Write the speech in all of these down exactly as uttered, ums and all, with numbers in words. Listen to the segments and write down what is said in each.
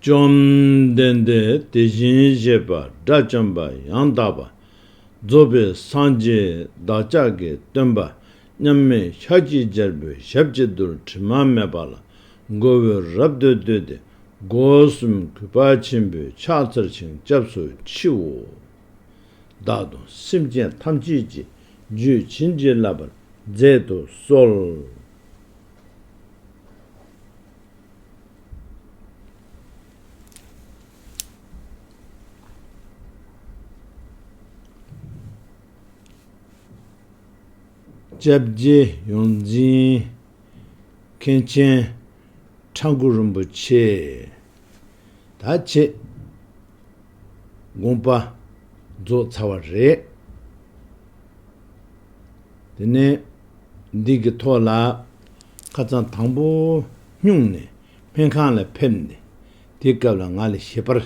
བཅོམ་ལྡན་འདས་དེ་བཞིན་གཤེགས་པ་དགྲ་བཅོམ་པ་ཡང་དག་པར་རྫོགས་པའི་སངས་རྒྱས་བདག་ཅག་གི་སྟོན་པ་མཉམ་མེད་ཤཱཀྱ་རྒྱལ་པོའི་ཞབས་ཀྱི་རྡུལ་དྲི་མ་མེད་པ་ལ་མགོ་བོས་རབ་ཏུ་བཏུད་དེ། སྒོ་གསུམ་གུས་པ་ཆེན་པོས་ཕྱག་འཚལ་ཞིང་སྐྱབས་སུ་མཆིའོ། བདག་དང་སེམས་ཅན་ཐམས་ཅད་ཀྱི་རྒྱུད་བྱིན་གྱིས་བརླབ་པར་མཛད་དུ་གསོལ། སྐྱབས་རྗེ་ཡོངས་འཛིན་མཁན་ཆེན་ཁྲ་འགུ་རིན་པོ་ཆེ། ད་ཁྱེད་དགོངས་པ་རྫོགས་ཚར་བ་རེད། དེ་ནས་འདི་གི་ཐོག་ལ་ཁ་སང་དང་པོ་སྙུང་ནས་སྨན་ཁང་ལ་ཕེབས་ནས། དེའི་སྐབས་ལ་ང་ལ་ཞལ་པར་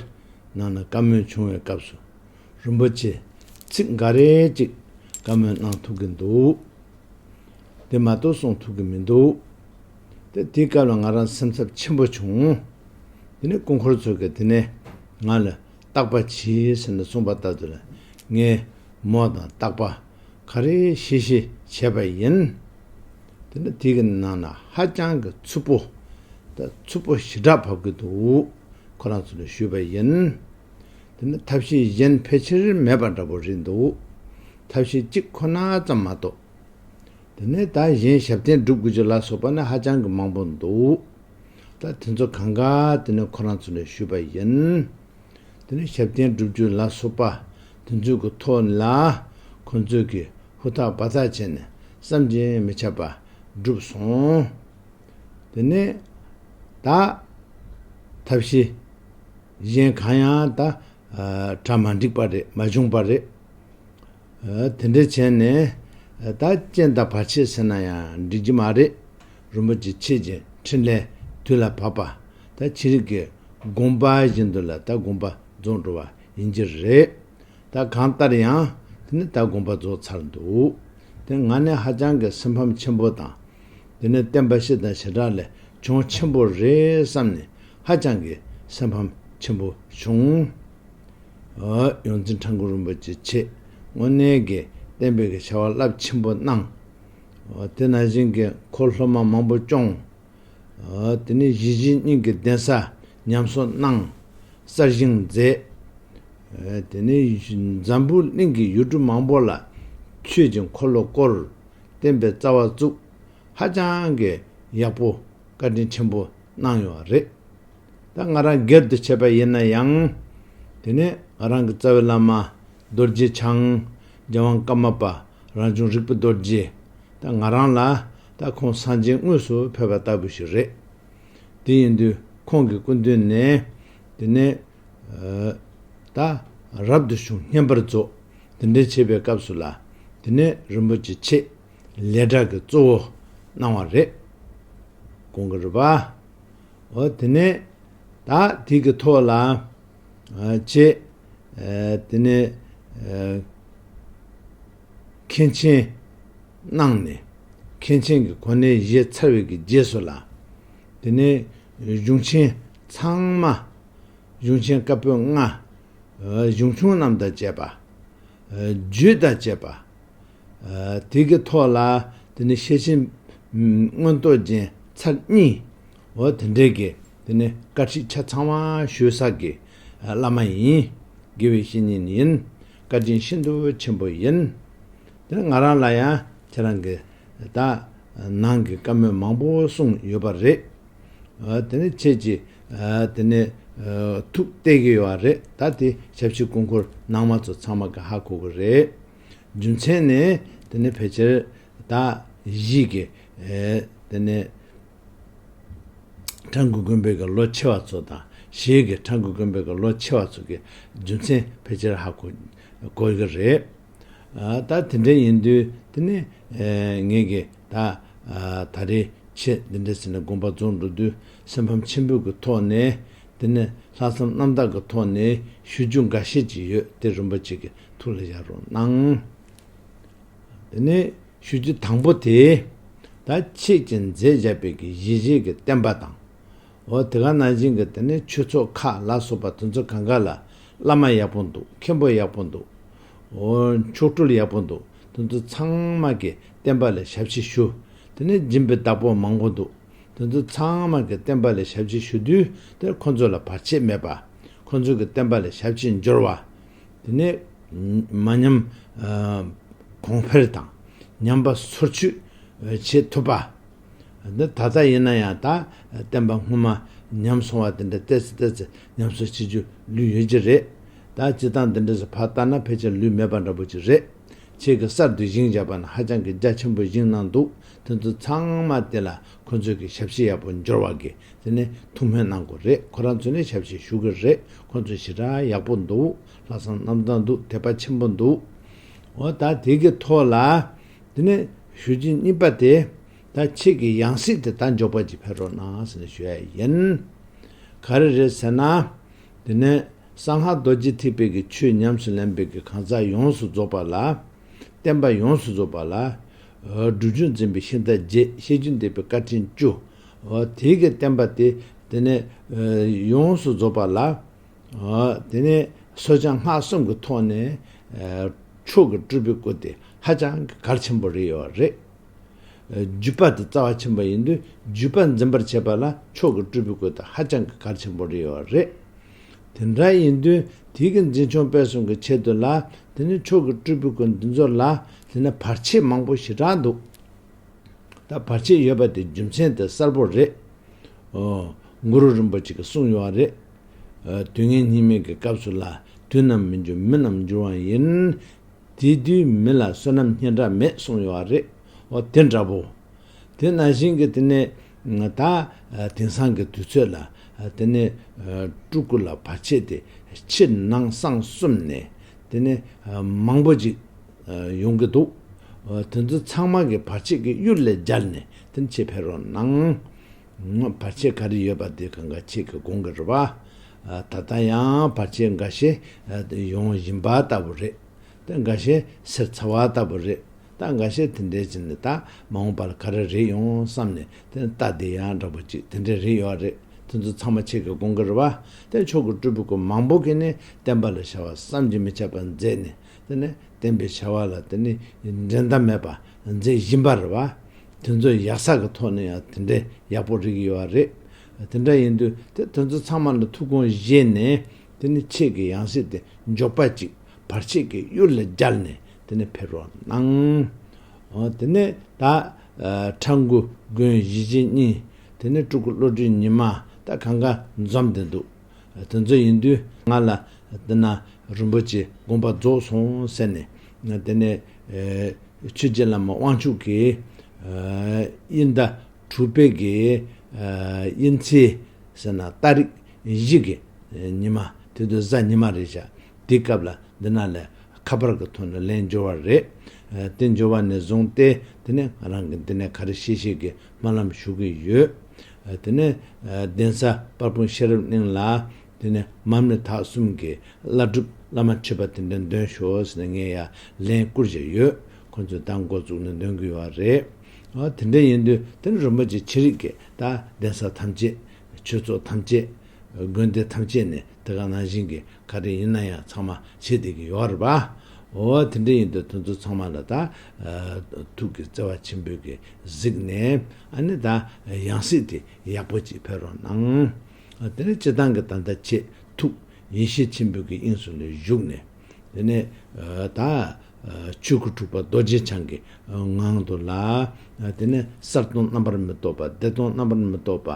གནང་ན་བཀའ་མོལ་བྱུང་བའི་སྐབས་སུ། རིན་པོ་ཆེ་ཚིག་འགའ་རེ་ཅིག་བཀའ་མོལ་གནང་ཐུབ་ཀྱི་འདུག། དེ་མ་གཏོགས་གསུང་ཐུབ་ཀྱི་མི་འདུག། དེ་དེའི་སྐབས་ལ་ང་རང་སེམས་འཚབ་ཆེན་པོ་བྱུང་། དེ་ནས་སྐུ་འཁོར་ཚོ་གིས་དེ་ནས་ང་ལ་བརྟག་པ་གྱིས་ཟེར་ནས་གསུངས་པ་ལྟར་དུ་ལ། ངས་མོ་དང་བརྟག་པ་ག་རེ་ཞིབ་ཞིབ་བྱས་པ་ཡིན། དེ་ནས་དེ་གི་ནང་ན་ཧ་ཅང་གི་འཚུབ་པོ། ད་འཚུབ་པོ་ཞེ་དྲག་བབས་ཀྱི་འདུག། ཁོ་རང་ཚོ་ལ་ཞུས་པ་ཡིན། དེ་ནི་ཐབས་ཤེས་གཞན་ཕལ་ཆེར་མེད་པ་འདྲ་པོ་རེད་འདུག། ཐབས་ཤེས་གཅིག་ཁོ་ན་ཙམ་མ་གཏོགས། དེ་ནས་ད་གཞན་ཞབས་བརྟན་སྒྲུབ་དགོས་རྒྱུ་ལ་སོགས་པ་ནི་ཧ་ཅང་གི་མང་པོ་འདུག། ད་དེ་ཚོ་གང་ག་དེ་ནས་ཁོ་རང་ཚོ་ནས་ཞུས་པ་ཡིན། དེ་ནས་ཞབས་བརྟན་སྒྲུབ་རྒྱུ་ལ་སོགས་པ་དེ་ཚོའི་གི་ཐོག་ལ་ཁོ་ཚོས་གི་ཧུར་ཐག་འབད་ཐག་བྱས་ནས་བསམ་གྱིས་མི་ཁྱབ་པ་བསྒྲུབས་སོང་། དེ་ནས་ད་ཐབས་ཤེས་གཞན་གང་ཡང་ད་གྲ་མ་འགྲིག་པ་རེད། མ་བྱུང་པ་རེད། དེ་འདྲ་བྱས་ནས་ད་རྐྱེན་དང་བར་ཆད་ཟེར་ན་ཡང་འགྲིག་གི་མ་རེད། རིན་པོ་ཆེ་ཁྱེད་ཀྱི་འཕྲིན་ལས་དུས་ལ་བབ་པ། ད་ཁྱེད་རིགས་ཀྱི་དགོངས་པ་བཞིན་དུ་ལ་ད་དགོངས་པ་རྫོགས་འགྲོ་བ་ཡིན་གྱི་རེད། ད་གང་ལྟར་ཡང་དེ་ནི་ད་དགོངས་པ་རྫོགས་ཚར་འདུག། དེ་ང་ནི་ཧ་ཅང་གི་སེམས་ཕམ་ཆེན་པོ་དང་། དེ་ནི་བསྟན་པ་སྤྱི་དང་བྱེ་བྲག་ལས་གྱོང་ཆེན་པོ་རེད་བསམ་ནས་ཧ་ཅང་གི་སེམས་ཕམ་ཆེན་པོ་བྱུང་། ཨ། ཡོངས་འཛིན་ཁྲ་འགུ་རིན་པོ་ཆེ་ཁྱེད་དངོས་གནས་ཀྱི་བསྟན་པའི་གི་བྱ་བ་རླབས་ཆེན་པོ་གནང་། ཨ། དེ་ནང་བཞིན་གྱི་འཁོར་སློབ་མ་མང་པོ་སྐྱོང་། ཨ། དེ་ནས་གཞིས་བྱེས་གཉིས་ཀྱི་གདན་ས་ཉམས་གསོ་གནང་། གསར་བཞེངས་མཛད། ཨ། དེ་ནས་འཛམ་བུ་གླིང་གི་ཡུལ་གྲུ་མང་པོ་ལ་ཆོས་ཀྱི་འཁོར་ལོ་བསྐོར། བསྟན་པའི་རྩ་བ་བཙུགས། ཧ་ཅང་གི་ཡག་པོ་བཀའ་དྲིན་ཆེན་པོ་གནང་ཡོད་རེད། ད་ང་རང་སྒེར་དུ་བྱས་པ་ཡིན་ན་ཡང་། དེ་ནས་ང་རང་གི་རྩ་བའི་བླ་མ་རྡོ་རྗེ་འཆང་། རྒྱལ་དབང་ཀརྨ་པ་རང་བྱུང་རིག་པའི་རྡོ་རྗེ། ད་ང་རང་ལ་ད་ཁོང་སངས་རྒྱས་དངོས་སུ་ཕེབས་པ་ལྟ་བུ་ཞིག་རེད། དེ་ཡིན་དུས་ཁོང་གི་སྐུ་མདུན་ནས་དེ་ནས་ད་རབ་ཏུ་བྱུང་བསྙེན་པར་རྫོགས། དེ་འདྲ་བྱེད་པའི་སྐབས་སུ་ལ་དེ་ནས་རིན་པོ་ཆེ་ཁྱེད་ལས་གྲྭ་གི་གཙོ་བོ་གནང་བ་རེད། དགོངས་ཀྱི་རེད་པ། འོ་དེ་ནས་ད་དེ་གི་ཐོག་ལ་ཨ་ཁྱེད་ཨ་དེ་ནས་ཨ་མཁན་ཆེན་གནང་ནས་མཁན་ཆེན་གྱི་གོ་གནས་བཞེས་ཚར་བའི་གི་རྗེས་སུ་ལ། དེ་ནས་གཞུང་ཆེན་ཚང་མ། གཞུང་ཆེན་བཀའ་པོད་ལྔ། ཨ་གཞུང་ཆུང་རྣམས་དང་བཅས་པ། ཨ་རྒྱུད་དང་བཅས་པ། ཨ་དེ་གི་ཐོག་ལ་དེ་ནི་ཤེར་ཕྱིན་མངོན་རྟོགས་རྒྱན་ཚར་གཉིས། འོ་དེ་འདྲའི་གི་དེ་ནི་བཀའ་ཁྲིད་ཆ་ཚང་བ་ཞུ་ས་གི་ཨ་བླ་མ་ཡིན། དགེ་བའི་བཤེས་གཉེན་ཡིན། བཀའ་དྲིན་ཤིན་ཏུ་ཆེན་པོ་ཡིན། དེ་ནི་ང་རང་ལ་ཡང་ཁྱེད་རང་གི་ད་ནང་གི་བཀའ་མོལ་མང་པོ་གསུངས་ཡོད་པ་རེད། ཨ་དེ་ནས་ཁྱེད་ཀྱིས་ཨ་དེ་ནས་ཨ་ཐུགས་གཏད་ཀྱི་ཡོད་རེད། ད་དེ་ཞབས་ཕྱི་སྐུ་འཁོར་ནང་མ་ཚོ་ཚང་མ་གི་ཧ་གོ་གི་རེད། རྒྱུ་མཚན་ནི་དེ་ནས་ཕལ་ཆེར་ད་གཞིས་ཀྱི་ཨ་དེ་ནས་ཁྲ་འགུ་དགོན་པའི་གི་ལོ་ཆེ་བ་ཚོ་དང་གཞིས་ཀྱི་ཁྲ་འགུ་དགོན་པའི་གི་ལོ་ཆེ་བ་ཚོ་གི་རྒྱུ་མཚན་ཕལ་ཆེར་ཧ་གོ་གོ་གི་རེད། ཨ་ད་དེ་འདྲ་ཡིན་དུས་དེ་ནི་ཨེ་ངེད་ཀྱི་ད་ཨ་ད་རེས་ཆེད་འདི་འདྲ་ཟེར་ནས་དགོངས་པ་རྫོགས་འགྲོ་དུས་སེམས་ཕམ་ཆེན་པོའི་གི་ཐོག་ནས་དེ་ནི་ལྷག་བསམ་རྣམ་དག་གི་ཐོག་ནས་ཞུ་རྒྱུ་འགའ་ཤས་ཅིག་ཡོད། དེ་རིན་པོ་ཆེ་གི་ཐུགས་ལ་བཞག་རོགས་གནང་། དེ་ནི་ཞུ་རྒྱུ་དང་པོ་དེ་ད་ཁྱེད་ཀྱིས་མཛད་བཞག་པའི་གི་གཞིས་བྱེས་ཀྱི་བསྟན་པ་དང་། འོ་དེ་ག་ནང་བཞིན་གྱི་དེ་ནས་ཆོས་ཚོགས་ཁག་ལ་སོགས་པ་དེ་ཚོ་གང་ག་ལ་བླ་མ་ཡག་པོ་འདུག། མཁན་པོ་ཡག་པོ་འདུག། འོ་མཆོག་སྤྲུལ་ཡག་པོ་འདུག། དེ་ཚོ་ཚང་མ་གིས་བསྟན་པ་ལ་ཞབས་ཕྱི་ཞུ། དེ་ནས་སྦྱིན་པའི་བདག་པོ་མང་པོ་འདུག། དེ་ཚོ་ཚང་མ་གིས་བསྟན་པ་ལ་ཞབས་ཕྱི་ཞུ་དུས་དེར་ཁོ་ཚོ་ལ་བར་ཆད་མེད་པ། ཁོ་ཚོ་གི་བསྟན་པ་ལ་ཞབས་ཕྱི་འབྱོར་བ། དེ་ནས་མ་ཉམས་གོང་འཕེལ་དང་ཉམས་པ་སོར་ཆུད་བྱེད་ཐུབ་པ། འདི་ད་ལྟ་ཡིན་ན་ཡང་ད་བསྟན་པ་སྔོན་མ་ཉམས་སོང་བ་དེ་འདྲ་ཏོག་ཙམ་ཏོག་ཙམ་ཉམས་གསོ་བྱེད་རྒྱུ་ལུས་ཡོད་ཀྱི་རེད། ད་སྤྱིར་བཏང་འདི་འདྲ་ཞིག་ཕར་བལྟས་ན་ཕལ་ཆེར་ལུས་མེད་པ་འདྲ་པོ་ཅིག་རེད། ཁྱེད་ཀྱིས་གསར་དུ་བཞེངས་བཞག་པ་ན་ཧ་ཅང་གི་རྒྱ་ཆེན་པོ་བཞེངས་གནང་འདུག། དེ་ཚོ་ཚང་མ་དེ་ལ་ཁོ་ཚོས་ཀྱི་ཞབས་ཕྱི་ཡག་པོ་འབྱོར་བ་གི་དེ་ནས་ཐུགས་སྨོན་གནང་དགོས་རེད། ཁོ་རང་ཚོ་ནས་ཞབས་ཕྱི་ཞུ་གི་རེད། ཁོ་ཚོ་ཞེ་དྲག་ཡག་པོ་འདུག། ལྷག་བསམ་རྣམ་དག་འདུག། དད་པ་ཆེན་པོ་འདུག། འོ་ད་དེ་གི་ཐོག་ལ་དེ་ནས་ཞུ་རྒྱུ་གཉིས་པ་དེ། ད་ཁྱེད་ཀྱི་ཡང་སྲིད་དེ་ད་མགྱོགས་པ་ཅིག་ཕེབས་རོགས་གནང་ཟེར་ནས་ཞུ་ཡ་ཡིན། ག་རེ་རེད་ཟེར་ན། དེ་ནས་གསང་སྔགས་རྡོ་རྗེ་ཐེག་པའི་གི་ཆོས་ཉམས་སུ་ལེན་པའི་གི་གང་ཟག་ཡོངས་སུ་རྫོགས་པ་ལ། བསྟན་པ་ཡོངས་སུ་རྫོགས་པ་ལ། སྒྲུབ་བརྒྱུད་འཛིན་པའི་ཤིང་རྟ་བརྒྱད། བཤད་རྒྱུད་འདེབས་པའི་བཀའ་དྲིན་བཅུ། དེའི་གི་བསྟན་པ་དེ་དེ་ནས་ཡོངས་སུ་རྫོགས་པ་ལ། དེ་ནས་སོ་བྱང་སྔགས་གསུམ་གྱི་ཐོག་ནས་མཆོག་གི་སྤྲུལ་པའི་སྐུ་དེ་ཧ་ཅང་གི་གལ་ཆེན་པོ་རེད་ཡོད་རེད། བརྒྱུད་པ་དེ་རྩ་བ་ཆེན་པོ་ཡིན་དུས་བརྒྱུད་པ་འཛིན་པར་བྱེད་པ་ལ་མཆོག་གི་སྤྲུལ་པའི་སྐུ་དེ་ཧ་ཅང་གི་གལ་ཆེན་པོ་རེད་ཡོད་རེད། དེ་འདྲ་ཡིན་དུས་དེའི་གི་འཛིན་སྐྱོང་སྤེལ་གསུམ་གྱི་ཆེད་དུ་ལ་དེ་ནི་མཆོག་གི་སྤྲུལ་པའི་སྐུ་འདི་ཚོ་ལ་དེ་ནི་བར་ཆད་མང་པོ་ཞེ་དྲག་འདུག། ད་བར་ཆད་ཡོད་པ་དེ་རྒྱུ་མཚན་དེ་གསལ་པོ་རེད། ཨོ། གུ་རུ་རིན་པོ་ཆེ་གིས་གསུངས་ཡོད་རེད། ཨ། དུས་ངན་སྙིགས་མའི་གི་སྐབས་སུ་ལ། དུས་རྣམས་མི་འགྱུར་མི་རྣམས་འགྱུར་བ་ཡིན། དེ་དུས་མི་ལ་བསོད་ནམས་སྙན་གྲགས་མེད་གསུངས་ཡོད་རེད། ཨོ་དེ་འདྲ་པོ། དེ་ནང་བཞིན་གྱི་དེ་ནས་ད་དེང་སང་གི་དུས་ཚོད་ལ་དེ་ནས་སྤྲུལ་སྐུ་ལ་བར་ཆད་དེ་ཕྱི་ནང་གསང་གསུམ་ནས་དེ་ནས་མང་པོ་ཅིག་ཡོང་གི་འདུག། དེ་ཚོ་ཚང་མ་གི་བར་ཆད་ཀྱི་གཡུལ་ལས་རྒྱལ་ནས་དེ་ནས་ཆེད་ཕེབས་རོགས་གནང་། བར་ཆད་ག་རེ་ཡོད་པ་དེ་གང་ག་ཁྱེད་ཀྱིས་དགོངས་ཀྱི་རེད་པ། ད་ལྟ་ཡང་བར་ཆད་འགའ་ཤས་ཡོང་བཞིན་པ་ལྟ་བུ་རེད། དེ་འགའ་ཤས་སེལ་ཚར་བ་ལྟ་བུ་རེད། ད་འགའ་ཤས་དེ་འདྲའི་ཕྱིན་ནས་ད་མ་འོངས་པ་ལ་ག་རེ་རེད་ཡོང་བསམ་ནས་དེ་ལྟ་བསྡད་ཡག་འདྲ་པོ་ཅིག་དེ་འདྲ་རེད་ཡོད་རེད། དེ་ཚོ་ཚང་མ་ཁྱེད་ཀྱིས་དགོངས་ཀྱི་རེད་པ། དེ་མཆོག་གི་སྤྲུལ་པའི་སྐུ་མང་པོ་གིས་ནི་བསྟན་པ་ལ་བྱ་བ་བསམ་གྱིས་མི་ཁྱབ་པ་མཛད་ནས་དེ་ནས་བསྟན་པའི་བྱ་བ་ལ་དེ་ནི་འགྲན་ཟླ་མེད་པ་མཛད་བཞིན་པ་རེད་པ། དེ་ཚོ་ཡག་ས་གི་ཐོག་ནས་ཡང་དེ་འདྲའི་ཡག་པོ་རིག་ཡོད་རེད། དེ་འདྲ་ཡིན་དུས་དེ་དེ་ཚོ་ཚང་མ་ལ་ཐུགས་དགོངས་བཞེས་ནས་དེ་ནི་ཁྱེད་ཀྱི་ཡང་སྲིད་དེ་མགྱོགས་པ་ཅིག་བར་ཆད་ཀྱི་གཡུལ་ལས་རྒྱལ་ནས་དེ་ནི་ཕེབས་རོགས་གནང་། འོ་དེ་ནས་ད་ཁྲ་འགུ་དགོན་ཡིད་བཞིན་གཉིས། དེ་ནས་སྤྲུལ་སྐུ་བློ་གྲོས་ཉི་མ་ད་གང་ག་འཛོམས་བསྡད་འདུག། དེ་ཚོ་ཡིན་དུས་ང་ལ་དེ་ན་རིན་པོ་ཆེ་དགོངས་པ་རྫོགས་སོང་ཟེར་ནས་དེ་ནས་ཆོས་རྗེ་བླ་མ་དབང་ཕྱུག་གིས་དབྱིན་ཟླ་དྲུག་པའི་གི་དབྱིན་ཚེས་ཟེར་ན་ཏ་རིག་བཞི་གི་ཉི་མ་དེ་དུས་གཟའ་ཉི་མ་རེད་ཤག། དེའི་སྐབས་ལ་འདི་ན་ལས་ཁ་པར་གྱི་ཐོག་ནས་ལན་འབྱོར་བ་རེད། དེ་འབྱོར་བ་ནས་བཟུང་སྟེ་དེ་ནས་ང་རང་གིས་འདི་ནས་ག་རེ་ཤེས་ཤེས་ཀྱི་སྨོན་ལམ་ཞུ་གི་ཡོད། དེ་ནས་གདན་ས་དཔལ་སྤུངས་ཤེས་རབ་གླིང་ལ་དེ་ནས་མར་མེ་མཐའ་གསུམ་གྱི་བླ་སྒྲུབ་བླ་མ་མཆོད་པ་དེ་འདྲ་འདོན་ཤོག་ཟེར་ནས་ངས་ཡར་ལན་བསྐུར་བཞག་ཡོད། ཁོང་ཚོས་ད་འགོ་བཙུགས་ནས་འདོན་གྱི་ཡོད་རེད། དེ་འདྲ་ཡིན་དུས་དེ་ནས་རིན་པོ་ཆེ་ཅི་རིགས་ཀྱིས་ད་གདན་ས་ཐམས་ཅད་ཆོས་ཚོགས་ཐམས་ཅད་དགོན་སྡེ་ཐམས་ཅད་ནས་དེ་ག་ནང་བཞིན་གྱི་ག་རེ་ཡིན་ན་ཡང་ཚང་མ་བྱེད་བསྡད་ཀྱི་ཡོད་རེད་པ། འོ་དེ་འདྲ་ཡིན་དུས་དེ་ཚོ་ཚང་མ་ལ་ད་ཐུགས་ཀྱི་བརྩེ་བ་ཆེན་པོས་ཀྱི་གཟིགས་ནས་ཨ་ནི་ད་ཡང་སྲིད་དེ་ཡག་པོ་ཅིག་ཕེབས་རོགས་གནང་། དེ་ནས་སྤྱིར་བཏང་གི་ད་ལྟ་ཁྱེད་ཐུགས་ཡེ་ཤེས་ཆེན་པོའི་གི་དབྱིངས་སུ་ལ་བཞུགས་ནས། དེ་ནས་ད་ཆོས་སྐུ་དྲུག་པ་རྡོ་རྗེ་འཆང་གི་ངང་དུ་ལ། དེ་ནས་གསལ་སྟོང་རྣམ་པར་མི་རྟོག་པ། བདེ་སྟོང་རྣམ་པར་མི་རྟོག་པ།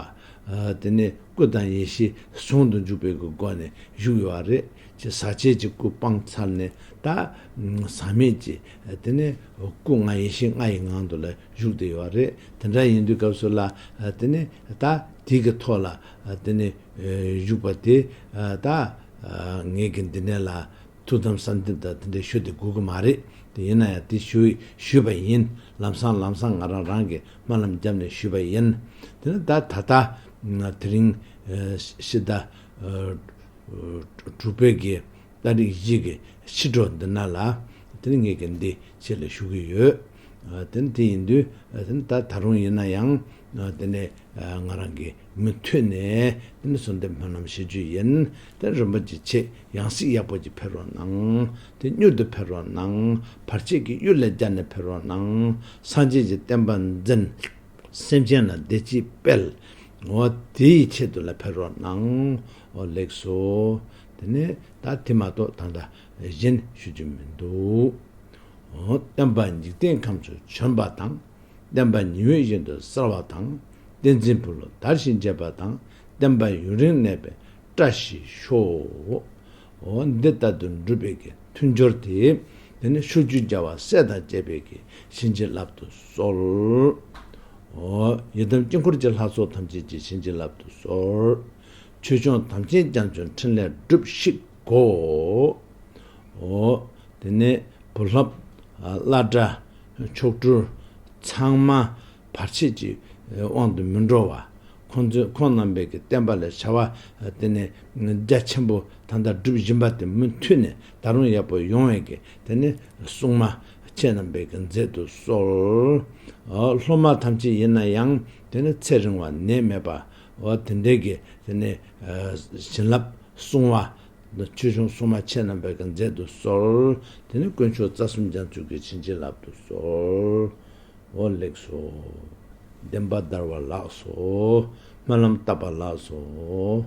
དེ་ནས་སྐུ་དང་ཡེ་ཤེས་ཟུང་དུ་འཇུག་པའི་གི་སྒོ་ནས་བཞུགས་ཡོད་རེད། ཅེས་ཟག་བཅས་ཀྱི་སྐུ་སྤངས་ཚར་ནས་ད་ཟག་མེད་ཀྱི་དེ་ནས་སྐུ་ལྔ་ཡེ་ཤེས་ལྔ་ཡི་ངང་དུ་ལ་བཞུགས་བསྡད་ཡོད་རེད། དེ་འདྲ་ཡིན་དུས་སྐབས་སུ་ལ་དེ་ནས་ད་དེ་གི་ཐོག་ལ་དེ་ནས་བཞུགས་པ་དེ་ད་ངེད་ཀྱི་འདི་ནས་ལ། ཐུགས་དམ་བསམ་གཏན་དང་དེ་འདྲ་ཞུ་དེ་དགོས་ཀྱི་མ་རེད། དེ་ཡིན་ན་ཡང་དེ་ཞུ་ཞུས་པ་ཡིན། ལམ་སང་ལམ་སང་ང་རང་རང་གིས་སྨོན་ལམ་བརྒྱབ་ནས་ཞུས་པ་ཡིན། དེ་ནི་ད་ད་ལྟ་དེ་རིང་ཕྱི་ཟླ་དྲུག་པའི་གི་ཏ་རིག་བཞི་གི་ཕྱི་དྲོ་འདི་ན་ལ་དེ་ནི་ངེད་ཀྱིས་འདི་ཆེད་ལ་ཞུ་གི་ཡོད། དེ་ནི་དེ་ཡིན་དུས་དེ་ནི་ད་ད་རུང་ཡིན་ན་ཡང་དེ་ནི་ང་རང་གི་ མུ་མཐུད་ནས་དེ་ནི་གསོལ་འདེབས་སྨོན་ལམ་བཞེས་རྒྱུ་ཡིན། དེ་རིན་པོ་ཆེ་ཆེ་ཡང་སྲིད་ཡག་པོ་ཅིག་ཕེབས་རོགས་གནང་། དེ་མྱུར་དུ་ཕེབས་རོགས་གནང་། བར་ཆད་ཀྱི་གཡུལ་ལས་རྒྱལ་ནས་ཕེབས་རོགས་གནང་། སངས་རྒྱས་ཀྱི་བསྟན་པ་འཛིན། སེམས་ཅན་ལ་བདེ་སྐྱིད་སྤེལ། འོ་དེ་ཡི་ཆེད་དུ་ལ་ཕེབས་རོགས་གནང་། འོ་ལེགས་སོ། དེ་ནས་ད་དེ་མ་གཏོགས་ད་ལྟ་གཞན་ཞུ་རྒྱུ་མི་འདུག། འོ་བསྟན་པ་འཇིག་རྟེན་ཁམས་སུ་བྱོན་པ་དང་། བསྟན་པ་ཉི་འོད་བཞིན་དུ་གསལ་བ་དང་། བསྟན་འཛིན་ཕུ་ལུ་དར་ཞིང་རྒྱས་པ་དང་། བསྟན་པ་ཡུན་རིང་གནས་པའི་བཀྲ་ཤིས་ཤོག། འོ་འདི་ལྟར་དུ་འགྲུབ་པའི་གི་མཐུན་སྦྱོར་དེ། དེ་ནི་ཕྱོགས་བཅུའི་རྒྱལ་བ་སྲས་དང་བཅས་པའི་གི་བྱིན་གྱིས་བརླབ་ཏུ་གསོལ། འོ་ཡི་དམ་དཀྱིལ་འཁོར་གྱི་ལྷ་ཚོགས་ཐམས་ཅད་ཀྱི་བྱིན་གྱིས་བརླབ་ཏུ་གསོལ། ཆོས་སྐྱོང་དམ་ཅན་རྒྱ་མཚོའི་ཕྲིན་ལས་སྒྲུབས་ཤིག་གོ། འོ་དེ་ནས་བུ་སློབ་བླ་གྲྭ་མཆོག་སྤྲུལ་ཚང་མ་བར་ཆད་ཀྱི་དབང་དུ་མི་འགྲོ་བ། ཁོང་ཚོས་ཁོང་རྣམ་པའི་གི་བསྟན་པ་ལ་བྱ་བ་དེ་ནས་རྒྱ་ཆེན་པོ་ད་ལྟ་སྒྲུབ་བཞིན་པ་དེ་མུ་མཐུད་ནས་ད་རུང་ཡག་པོ་ཡོང་བའི་གི་དེ་ནས་སྲུང་མ་ཁྱེད་རྣམ་པའི་གི་མཛད་དུ་གསོལ། སློབ་མ་ཐམས་ཅད་ཡིན་ན་ཡང་དེ་ནས་ཚེ་རིང་བ་ནད་མེད་པ། འོ་དེ་འདྲའི་གི་དེ་ནས་བྱིན་རླབས་སྲུང་བ། ཆོས་སྐྱོང་སྲུང་མ་ཁྱེད་རྣམ་པའི་གི་མཛད་དུ་གསོལ། དེ་ནས་དཀོན་མཆོག་རྩ་གསུམ་རྒྱ་མཚོའི་གི་བྱིན་གྱིས་བརླབ་ཏུ་གསོལ། འོ་ལེགས་སོ། བདེན་པ་བདར་བ་ལགས་སོ། སྨོན་ལམ་བཏབ་པ་ལགས་སོ།